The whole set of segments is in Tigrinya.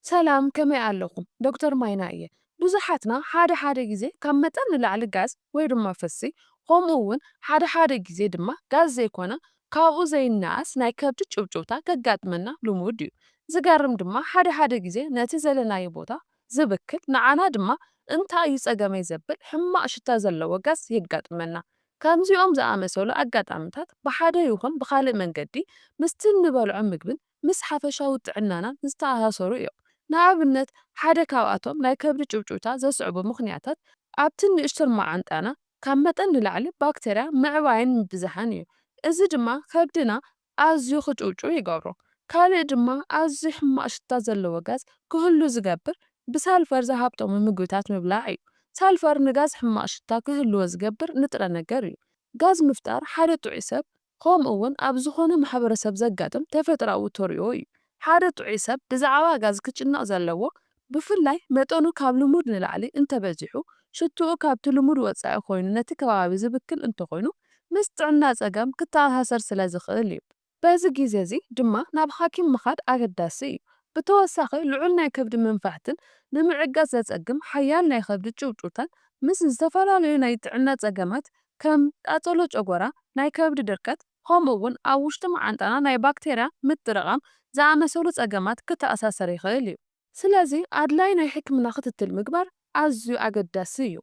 ሰላም፣ ከመይ ኣለኹም? ዶክተር ማይና እየ። ብዙሓትና ሓደ ሓደ ግዜ ካብ መጠን ንላዕሊ ጋዝ ወይ ድማ ፈሲ፣ ከምኡ እውን ሓደ ሓደ ግዜ ድማ ጋዝ ዘይኮነ፣ ካብኡ ዘይነኣስ ናይ ከብዲ ጭውጭውታ ከጋጥመና ልሙድ እዩ። ዝገርም ድማ ሓደ ሓደ ግዜ ነቲ ዘለናዮ ቦታ ዝብክል፣ ንዓና ድማ እንታይ እዩ ጸገመይ ዘብል ሕማቕ ሽታ ዘለዎ ጋዝ የጋጥመና። ከምዚኦም ዝኣመሰሉ ኣጋጣምታት ብሓደ ይኹን ብኻልእ መንገዲ ምስቲ እንበልዖ ምግብን ምስ ሓፈሻዊ ጥዕናናን ዝተኣሳሰሩ እዮም። ንኣብነት፣ ሓደ ካብኣቶም ናይ ከብዲ ጭውጭውታ ዘስዕቡ ምኽንያታት ኣብቲ ንእሽቶን መዓንጣና ካብ መጠን ንላዕሊ ባክተርያ ምዕባይን ምብዛሕን እዩ። እዚ ድማ ከብድና ኣዝዩ ክጭውጭው ይገብሮ። ካልእ ድማ ኣዝዩ ሕማቕ ሽታ ዘለዎ ጋዝ ክህሉ ዝገብር ብሳልፈር ዝሃብተሙ ምግብታት ምብላዕ እዩ። ሳልፈር ንጋዝ ሕማቕ ሽታ ክህልዎ ዝገብር ንጥረ ነገር እዩ። ጋዝ ምፍጣር ሓደ ጥዑይ ሰብ ከምኡ እውን ኣብ ዝኾነ ማሕበረሰብ ዘጋጥም ተፈጥሮኣዊ ተርእዮ እዩ። ሓደ ጥዑይ ሰብ ብዛዕባ ጋዝ ክጭነቕ ዘለዎ፣ ብፍላይ መጠኑ ካብ ልሙድ ንላዕሊ እንተበዚሑ፣ ሽትኡ ካብቲ ልሙድ ወጻኢ ኮይኑ ነቲ ከባቢ ዝብክል እንተኾይኑ፣ ምስ ጥዕና ጸገም ክተኣሳሰር ስለ ዝኽእል እዩ። በዚ ግዜ እዚ ድማ ናብ ሓኪም ምኻድ ኣገዳሲ እዩ። ብተወሳኺ፣ ልዑል ናይ ከብዲ መንፋሕትን ንምዕጋስ ዘጸግም ሓያል ናይ ከብዲ ጭውጭውታን ምስ ዝተፈላለዩ ናይ ጥዕና ጸገማት ከም ቃጸሎ ጨጎራ፣ ናይ ከብዲ ድርቀት፣ ከምኡ እውን ኣብ ውሽጢ መዓንጣና ናይ ባክተርያ ምጥርቓም ዝኣመሰሉ ጸገማት ክተኣሳሰር ይኽእል እዩ። ስለዚ ኣድላይ ናይ ሕክምና ክትትል ምግባር ኣዝዩ ኣገዳሲ እዩ።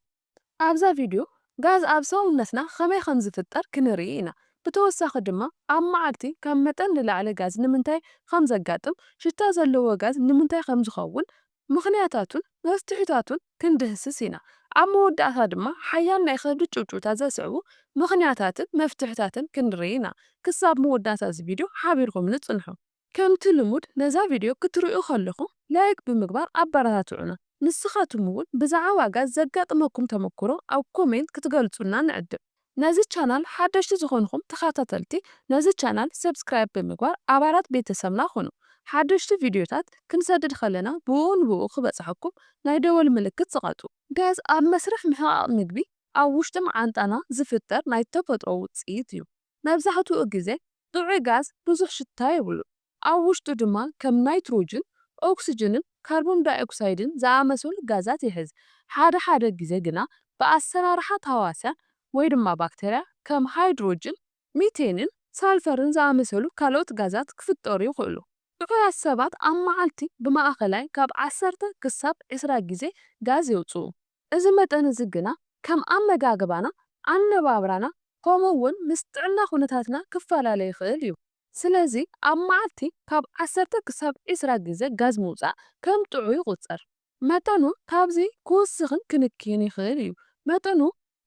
ኣብዛ ቪድዮ ጋዝ ኣብ ሰውነትና ከመይ ከም ዝፍጠር ክንርኢ ኢና። ብተወሳኺ ድማ ኣብ መዓልቲ ካብ መጠን ንላዕሊ ጋዝ ንምንታይ ከም ዘጋጥም፣ ሽታ ዘለዎ ጋዝ ንምንታይ ከም ዝኸውን፣ ምኽንያታቱን መፍትሒታቱን ክንድህስስ ኢና። ኣብ መወዳእታ ድማ ሓያል ናይ ከብዲ ጭውጭውታ ዘስዕቡ ምኽንያታትን መፍትሒታትን ክንርኢ ኢና። ክሳብ መወዳእታ እዚ ቪድዮ ሓቢርኩምኒ ጽንሑ። ከምቲ ልሙድ ነዛ ቪድዮ ክትርእዩ ከለኹም ላይክ ብምግባር ኣበረታትዑና። ንስኻትኩም እውን ብዛዕባ ጋዝ ዘጋጠመኩም ተመክሮ ኣብ ኮሜንት ክትገልጹልና ንዕድም። ነዚ ቻናል ሓደሽቲ ዝኾንኩም ተኸታተልቲ ነዚ ቻናል ሰብስክራይብ ብምግባር ኣባላት ቤተሰብና ኩኑ። ሓደሽቲ ቪድዮታት ክንሰድድ ከለና ብኡ ንብኡ ክበጽሐኩም ናይ ደወል ምልክት ጽቐጡ። ጋዝ ኣብ መስርሕ ምሕቓቕ ምግቢ ኣብ ውሽጢ መዓንጣና ዝፍጠር ናይ ተፈጥሮ ውጽኢት እዩ። መብዛሕትኡ ግዜ ጥዑይ ጋዝ ብዙሕ ሽታ የብሉን። ኣብ ውሽጡ ድማ ከም ናይትሮጅን፣ ኦክስጅንን ካርቦን ዳይኦክሳይድን ዝኣመሰሉ ጋዛት ይሕዝ። ሓደ ሓደ ግዜ ግና ብኣሰራርሓ ተሃዋስያን ወይ ድማ ባክተርያ ከም ሃይድሮጅን፣ ሚቴንን ሳልፈርን ዝኣመሰሉ ካልኦት ጋዛት ክፍጠሩ ይኽእሉ። ጥዑያት ሰባት ኣብ መዓልቲ ብማእኸላይ ካብ ዓሰርተ ክሳብ ዕስራ ግዜ ጋዝ የውጽኡ። እዚ መጠን እዚ ግና ከም ኣመጋግባና፣ ኣነባብራና፣ ከምኡ እውን ምስ ጥዕና ኩነታትና ክፈላለ ይኽእል እዩ። ስለዚ ኣብ መዓልቲ ካብ ዓሰርተ ክሳብ ዕስራ ግዜ ጋዝ ምውጻእ ከም ጥዑይ ይቑጸር። መጠኑ ካብዚ ክውስኽን ክንኪን ይኽእል እዩ። መጠኑ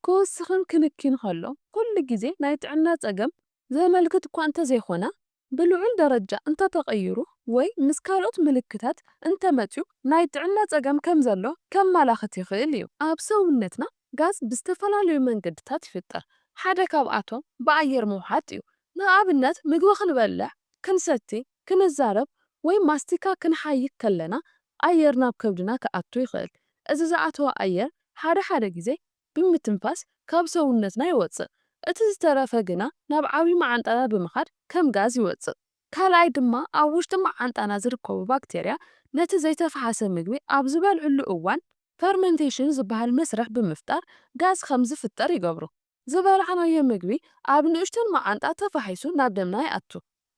ክውስኽን ክንኪን ከሎ፣ ኩሉ ግዜ ናይ ጥዕና ጸገም ዘመልክት እኳ እንተዘይኮነ፣ ብልዑል ደረጃ እንተተቐይሩ ወይ ምስ ካልኦት ምልክታት እንተመጽዩ፣ ናይ ጥዕና ጸገም ከም ዘሎ ከመላኽት ይኽእል እዩ። ኣብ ሰውነትና ጋዝ ብዝተፈላለዩ መንገድታት ይፍጠር። ሓደ ካብኣቶም ብኣየር ምውሓጥ እዩ። ንኣብነት፣ ምግቢ ክንበልዕ፣ ክንሰቲ፣ ክንዛረብ ወይ ማስቲካ ክንሓይክ ከለና ኣየር ናብ ከብድና ክኣቱ ይኽእል። እዚ ዝኣተወ ኣየር ሓደ ሓደ ግዜ ብምትንፋስ ካብ ሰውነትና ይወጽእ። እቲ ዝተረፈ ግና ናብ ዓቢ መዓንጣና ብምኻድ ከም ጋዝ ይወጽእ። ካልኣይ ድማ ኣብ ውሽጢ መዓንጣና ዝርከቡ ባክተርያ ነቲ ዘይተፈሓሰ ምግቢ ኣብ ዝበልዕሉ እዋን ፈርመንቴሽን ዝበሃል መስርሕ ብምፍጣር ጋዝ ከም ዝፍጠር ይገብሩ። ዝበላዕናዮ ምግቢ ኣብ ንእሽቶን መዓንጣ ተፋሒሱ ናብ ደምና ይኣቱ።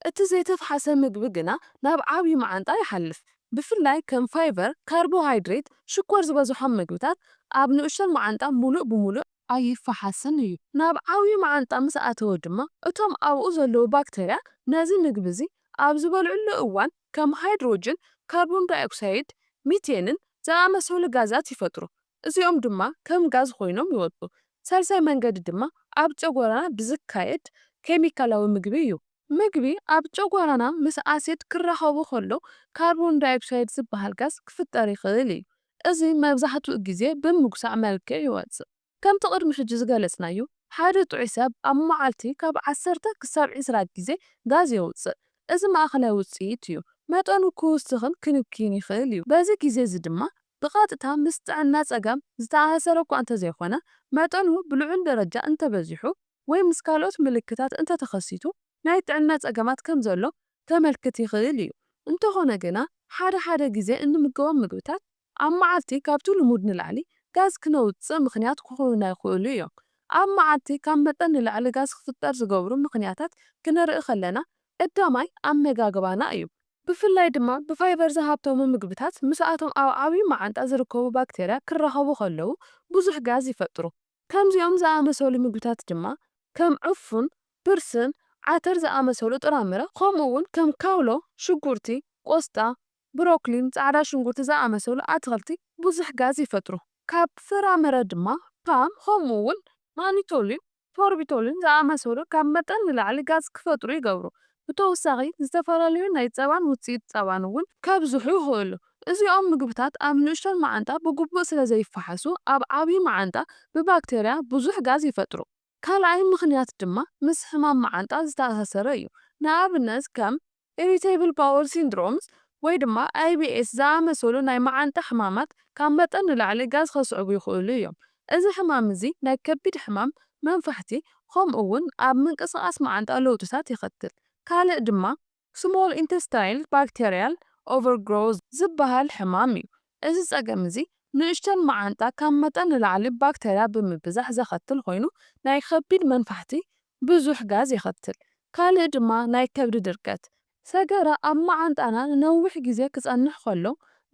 እቲ ዘይተፈሓሰ ምግቢ ግና ናብ ዓቢ መዓንጣ ይሓልፍ። ብፍላይ ከም ፋይበር፣ ካርቦሃይድሬት፣ ሽኮር ዝበዝሖም ምግብታት ኣብ ንእሽቶን መዓንጣ ሙሉእ ብሙሉእ ኣይፈሓስን እዩ። ናብ ዓቢ መዓንጣ ምስ ኣተወ ድማ እቶም ኣብኡ ዘለዉ ባክተርያ ነዚ ምግቢ እዚ ኣብ ዝበልዕሉ እዋን ከም ሃይድሮጅን፣ ካርቦን ዳይኦክሳይድ፣ ሚቴንን ዝኣመሰሉ ጋዛት ይፈጥሩ። እዚኦም ድማ ከም ጋዝ ኮይኖም ይወጹ። ሳልሳይ መንገዲ ድማ ኣብ ጨጎራና ብዝካየድ ኬሚካላዊ ምግቢ እዩ። ምግቢ ኣብ ጨጓራና ምስ ኣሲድ ክራኸቡ ከሎ ካርቦን ዳይኦክሳይድ ዝበሃል ጋዝ ክፍጠር ይኽእል እዩ። እዚ መብዛሕትኡ ግዜ ብምጉሳዕ መልክዕ ይወጽእ። ከምቲ ቅድሚ ሕጂ ዝገለጽናዮ፣ ሓደ ጥዑይ ሰብ ኣብ መዓልቲ ካብ ዓሰርተ ክሳብ ዕስራ ግዜ ጋዝ የውጽእ። እዚ ማእከላይ ውጽኢት እዩ። መጠኑ ክውስኽን ክንኪን ይኽእል እዩ። በዚ ግዜ እዚ ድማ ብቐጥታ ምስ ጥዕና ጸገም ዝተኣሳሰረ እኳ እንተዘይኮነ፣ መጠኑ ብልዑል ደረጃ እንተበዚሑ ወይ ምስ ካልኦት ምልክታት እንተተኸሲቱ ናይ ጥዕና ጸገማት ከም ዘሎ ከመልክት ይኽእል እዩ። እንተኾነ ግና፣ ሓደ ሓደ ግዜ እንምገቦም ምግብታት ኣብ መዓልቲ ካብቲ ልሙድ ንላዕሊ ጋዝ ክነውጽእ ምኽንያት ክኾኑና ይኽእሉ እዮም። ኣብ መዓልቲ ካብ መጠን ንላዕሊ ጋዝ ክፍጠር ዝገብሩ ምኽንያታት ክንርኢ ከለና፣ ቀዳማይ ኣመጋግባና እዩ። ብፍላይ ድማ ብፋይበር ዝሃብተሙ ምግብታት ምስኣቶም ኣብ ዓብዪ መዓንጣ ዝርከቡ ባክቴርያ ክራኸቡ ከለዉ ብዙሕ ጋዝ ይፈጥሩ። ከምዚኦም ዝኣመሰሉ ምግብታት ድማ ከም ዕፉን፣ ብርስን፣ ዓተር ዝኣመሰሉ ጥራምረ፣ ከምኡ እውን ከም ካውሎ፣ ሽጉርቲ፣ ቆስጣ፣ ብሮኮሊን ጻዕዳ ሽጉርቲ ዝኣመሰሉ ኣትኽልቲ ብዙሕ ጋዝ ይፈጥሩ። ካብ ፍራምረ ድማ ፓም፣ ከምኡ እውን ማኒቶሊን ሶርቢቶሊን ዝኣመሰሉ ካብ መጠን ንላዕሊ ጋዝ ክፈጥሩ ይገብሩ። ብተወሳኺ ዝተፈላለዩ ናይ ጸባን ውጽኢት ጸባን እውን ከብዝሑ ይኽእሉ። እዚኦም ምግብታት ኣብ ንእሽቶን መዓንጣ ብግቡእ ስለ ዘይፈሓሱ ኣብ ዓብዪ መዓንጣ ብባክቴርያ ብዙሕ ጋዝ ይፈጥሩ። ካልኣይ ምኽንያት ድማ ምስ ሕማም መዓንጣ ዝተኣሳሰረ እዩ። ንኣብነት ከም ኢሪቴብል ባወል ሲንድሮምስ ወይ ድማ ኣይ ቢ ኤስ ዝኣመሰሉ ናይ መዓንጣ ሕማማት ካብ መጠን ንላዕሊ ጋዝ ከስዕቡ ይኽእሉ እዮም። እዚ ሕማም እዚ ናይ ከቢድ ሕማም መንፋሕቲ ከምኡ እውን ኣብ ምንቅስቓስ መዓንጣ ለውጥታት የኸትል። ካልእ ድማ ስሞል ኢንተስታይል ባክቴርያል ኦቨርግሮዝ ዝበሃል ሕማም እዩ። እዚ ጸገም እዚ ንእሽተን መዓንጣ ካብ መጠን ንላዕሊ ባክቴርያ ብምብዛሕ ዘኸትል ኮይኑ ናይ ከቢድ መንፋሕቲ ብዙሕ ጋዝ የኸትል። ካልእ ድማ ናይ ከብዲ ድርቀት። ሰገራ ኣብ መዓንጣና ንነዊሕ ግዜ ክጸንሕ ከሎ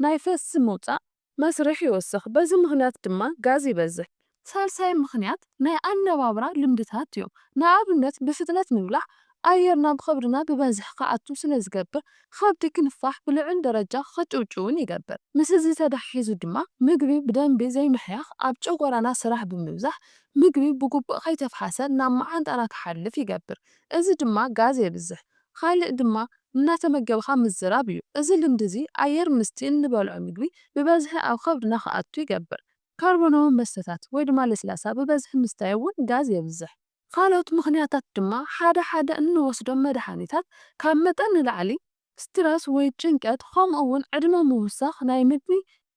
ናይ ፈሲ ምውጻእ መስርሕ ይወስኽ። በዚ ምኽንያት ድማ ጋዝ ይበዝሕ። ሳልሳይ ምኽንያት ናይ ኣነባብራ ልምድታት እዮም። ንኣብነት ብፍጥነት ምብላዕ ኣየር ናብ ከብድና ብበዝሒ ክኣቱ ስለ ዝገብር ከብዲ ክንፋሕ ብልዑል ደረጃ ክጭውጭውን ይገብር። ምስ እዚ ተተሓሒዙ ድማ ምግቢ ብደንቢ ዘይምሕያኽ ኣብ ጨጎራና ስራሕ ብምብዛሕ ምግቢ ብግቡእ ከይተፍሓሰ ናብ መዓንጣና ክሓልፍ ይገብር። እዚ ድማ ጋዝ የብዝሕ። ካልእ ድማ እናተመገብኻ ምዝራብ እዩ። እዚ ልምዲ እዚ ኣየር ምስቲ እንበልዖ ምግቢ ብበዝሒ ኣብ ከብድና ክኣቱ ይገብር። ካርቦናዊ መስተታት ወይ ድማ ለስላሳ ብበዝሒ ምስታይ እውን ጋዝ የብዝሕ። ካልኦት ምኽንያታት ድማ ሓደ ሓደ እንወስዶም መድሃኒታት ካብ መጠን ንላዕሊ ስትረስ ወይ ጭንቀት ከምኡ እውን ዕድመ ምውሳኽ ናይ ምግቢ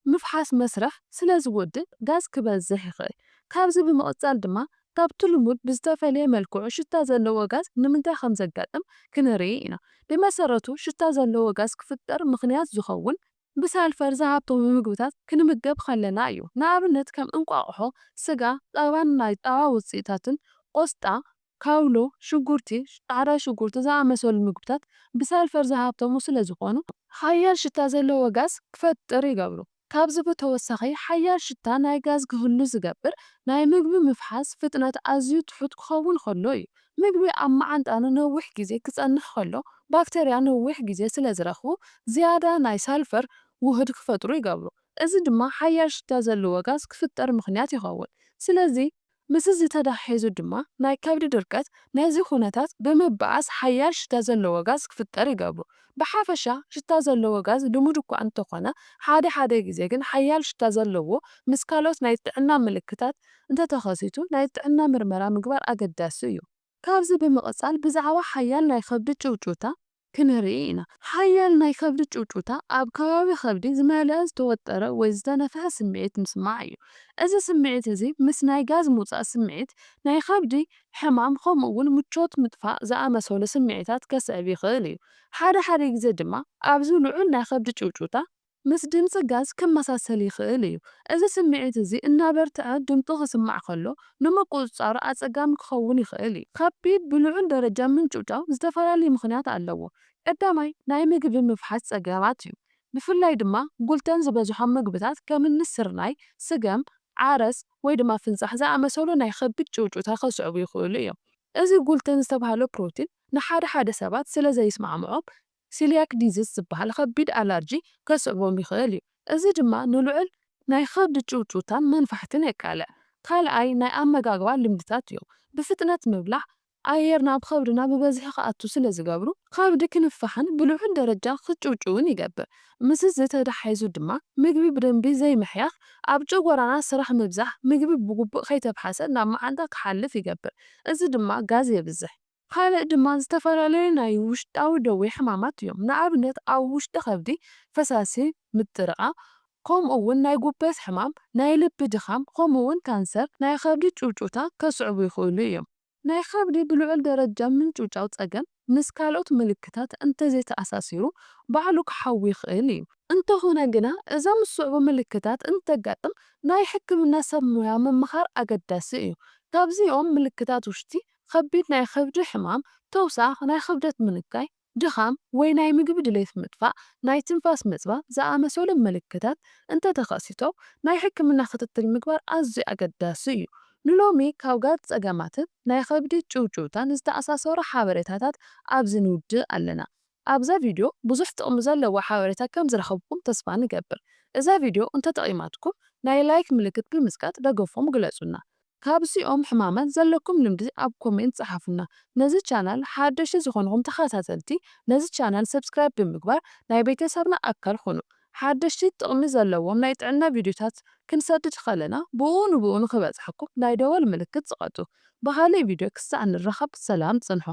ምፍሓስ መስርሕ ስለ ዝጎድእ ጋዝ ክበዝሕ ይኽእል። ካብዚ ብምቕጻል ድማ ካብቲ ልሙድ ብዝተፈለየ መልክዑ ሽታ ዘለዎ ጋዝ ንምንታይ ከም ዘጋጥም ክንርኢ ኢና። ብመሰረቱ ሽታ ዘለዎ ጋዝ ክፍጠር ምኽንያት ዝኸውን ብሳልፈር ዝሃብተሙ ምግብታት ክንምገብ ከለና እዩ። ንኣብነት ከም እንቋቑሖ፣ ስጋ፣ ጸባን ናይ ጸባ ውጽኢታትን፣ ቆስጣ፣ ካውሎ፣ ሽጉርቲ፣ ጻዕዳ ሽጉርቲ ዝኣመሰሉ ምግብታት ብሳልፈር ዝሃብተሙ ስለ ዝኾኑ ሓያል ሽታ ዘለዎ ጋዝ ክፈጥር ይገብሩ። ካብዚ ብተወሳኺ ሓያል ሽታ ናይ ጋዝ ክህሉ ዝገብር ናይ ምግቢ ምፍሓስ ፍጥነት ኣዝዩ ትሑት ክኸውን ከሎ እዩ። ምግቢ ኣብ መዓንጣ ንነዊሕ ግዜ ክጸንሕ ከሎ ባክተርያ ነዊሕ ግዜ ስለ ዝረኽቡ ዝያዳ ናይ ሳልፈር ውህድ ክፈጥሩ ይገብሩ። እዚ ድማ ሓያል ሽታ ዘለዎ ጋዝ ክፍጠር ምኽንያት ይኸውን። ስለዚ ምስዚ ተተሓሒዙ ድማ ናይ ከብዲ ድርቀት ነዚ ኩነታት ብምብኣስ ሓያል ሽታ ዘለዎ ጋዝ ክፍጠር ይገብሩ። ብሓፈሻ ሽታ ዘለዎ ጋዝ ልሙድ እኳ እንተኾነ ሓደ ሓደ ግዜ ግን ሓያል ሽታ ዘለዎ ምስ ካልኦት ናይ ጥዕና ምልክታት እንተተኸሲቱ ናይ ጥዕና ምርመራ ምግባር ኣገዳሲ እዩ። ካብዚ ብምቕጻል ብዛዕባ ሓያል ናይ ከብዲ ጭውጭውታ ክንርኢ ኢና። ሓያል ናይ ከብዲ ጭውጭውታ ኣብ ከባቢ ከብዲ ዝመልአ ዝተወጠረ ወይ ዝተነፍሐ ስምዒት ምስማዕ እዩ። እዚ ስምዒት እዚ ምስ ናይ ጋዝ ምውጻእ ስምዒት ናይ ከብዲ ሕማም ከምኡ እውን ምቾት ምጥፋእ ዝኣመሰሉ ስምዒታት ከስዕብ ይኽእል እዩ። ሓደ ሓደ ግዜ ድማ ኣብዚ ልዑል ናይ ከብዲ ጭውጭውታ ምስ ድምጺ ጋዝ ክመሳሰል ይኽእል እዩ። እዚ ስምዒት እዚ እናበርትዐ ድምጹ ክስማዕ ከሎ ንምቁጽጻሩ ኣጸጋሚ ክኸውን ይኽእል እዩ። ከቢድ ብልዑል ደረጃ ምንጭውጫው ዝተፈላለዩ ምኽንያት ኣለዎ። ቀዳማይ ናይ ምግቢ ምፍሓስ ጸገማት እዩ። ብፍላይ ድማ ጉልተን ዝበዝሖም ምግብታት ከምኒ ስርናይ፣ ስገም፣ ዓረስ ወይ ድማ ፍንጻሕ ዝኣመሰሉ ናይ ከቢድ ጭውጭውታ ከስዕቡ ይኽእሉ እዮም። እዚ ጉልተን ዝተባህለ ፕሮቲን ንሓደ ሓደ ሰባት ስለ ዘይስማዕምዖም ሲሊያክ ዲዚዝ ዝበሃል ከቢድ ኣላርጂ ከስዕቦም ይኽእል እዩ። እዚ ድማ ንልዑል ናይ ከብዲ ጭውጭውታን መንፋሕትን የቃልዕ። ካልኣይ ናይ ኣመጋግባ ልምድታት እዮም። ብፍጥነት ምብላዕ ኣየር ናብ ከብድና ብበዝሒ ክኣቱ ስለ ዝገብሩ ከብዲ ክንፋሕን ብልዑል ደረጃ ክጭውጭውን ይገብር። ምስዚ ተተሓሒዙ ድማ ምግቢ ብደንቢ ዘይምሕያኽ ኣብ ጨጎራና ስራሕ ምብዛሕ ምግቢ ብግቡእ ከይተፍሓሰ ናብ መዓንጣ ክሓልፍ ይገብር። እዚ ድማ ጋዝ የብዝሕ። ካልእ ድማ ዝተፈላለዩ ናይ ውሽጣዊ ደዌ ሕማማት እዮም። ንኣብነት ኣብ ውሽጢ ከብዲ ፈሳሲ ምጥርቓ፣ ከምኡ እውን ናይ ጉበት ሕማም፣ ናይ ልቢ ድኻም፣ ከምኡ እውን ካንሰር ናይ ከብዲ ጭውጭውታ ከስዕቡ ይኽእሉ እዮም። ናይ ከብዲ ብልዑል ደረጃ ምንጭውጫው ጸገም ምስ ካልኦት ምልክታት እንተዘይተኣሳሲሩ ባዕሉ ክሓዊ ይኽእል እዩ። እንተኾነ ግና እዞም ዝስዕቡ ምልክታት እንተጋጥም ናይ ሕክምና ሰብ ሞያ ምምኻር ኣገዳሲ እዩ። ካብዚኦም ምልክታት ውሽጢ ከቢድ ናይ ከብዲ ሕማም፣ ተውሳኽ፣ ናይ ክብደት ምንካይ፣ ድኻም ወይ ናይ ምግቢ ድሌት ምጥፋእ፣ ናይ ትንፋስ ምጽባብ ዝኣመሰሉ ምልክታት እንተተኸሲቶም ናይ ሕክምና ክትትል ምግባር ኣዝዩ ኣገዳሲ እዩ። ንሎሚ ካብ ጋር ጸገማትን ናይ ከብዲ ጭውጭውታን ዝተኣሳሰሩ ሓበሬታታት ኣብዚ ንውድእ ኣለና። ኣብዛ ቪድዮ ብዙሕ ጥቕሚ ዘለዎ ሓበሬታ ከም ዝረኸብኩም ተስፋ ንገብር። እዛ ቪድዮ እንተጠቒማትኩም ናይ ላይክ ምልክት ብምስካት ደገፎም ግለጹና። ካብዚኦም ሕማማት ዘለኩም ልምዲ ኣብ ኮሜንት ጸሓፉና። ነዚ ቻናል ሓደሽቲ ዝኾንኹም ተኸታተልቲ ነዚ ቻናል ሰብስክራይብ ብምግባር ናይ ቤተሰብና ኣካል ኩኑ። ሓደሽቲ ጥቕሚ ዘለዎም ናይ ጥዕና ቪድዮታት ክንሰድድ ከለና ብኡ ንብኡ ንክበጽሐኩም ናይ ደወል ምልክት ጽቐጡ። ብኻልእ ቪድዮ ክሳዕ ንራኸብ ሰላም ጽንሑ።